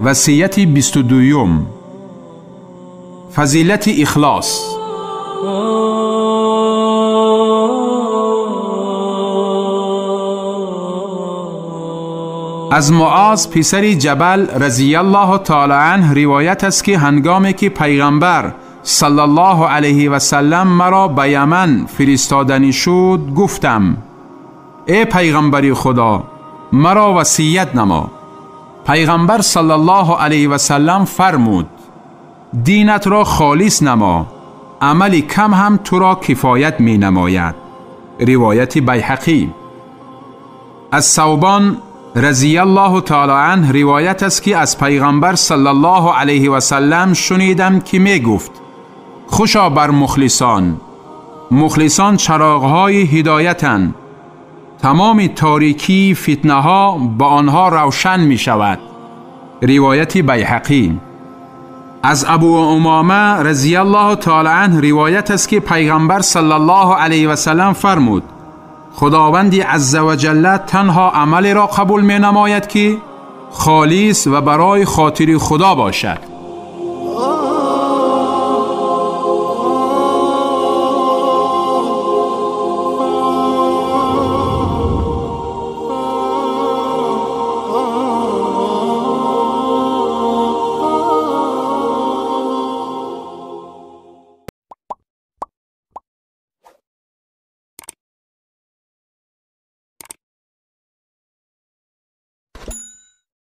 Васияти 22. Фазилати ихлос. Аз Муоз писари Ҷабал разияллоҳу таъоло анҳ ривоят аст, ки ҳангоме ки пайғамбар саллаллоҳу алайҳи васаллам маро ба Яман фиристоданӣ шуд, гуфтам: эй пайғамбари Худо, маро васият намо. Пайғамбар саллаллоҳу алайҳи васаллам фармуд: динатро холис намо, амали кам ҳам туро кифоят менамояд. Ривояти Байҳақӣ. Аз Савбон разияллоҳу таъоло анҳ ривоят аст, ки аз пайғамбар саллаллоҳу алайҳи васаллам шунидам, ки мегуфт: хушо бар мухлисон, мухлисон чароғҳои ҳидоятанд, тамоми торикии фитнаҳо ба онҳо равшан мешавад. Ривояти Байҳақӣ. Аз Абу Умома разияллоҳу таъоло анҳ ривоят аст, ки пайғамбар саллаллоҳу алайҳи васаллам фармуд: Худованди азза ва ҷалла танҳо амалеро қабул менамояд, ки холис ва барои хотири Худо бошад.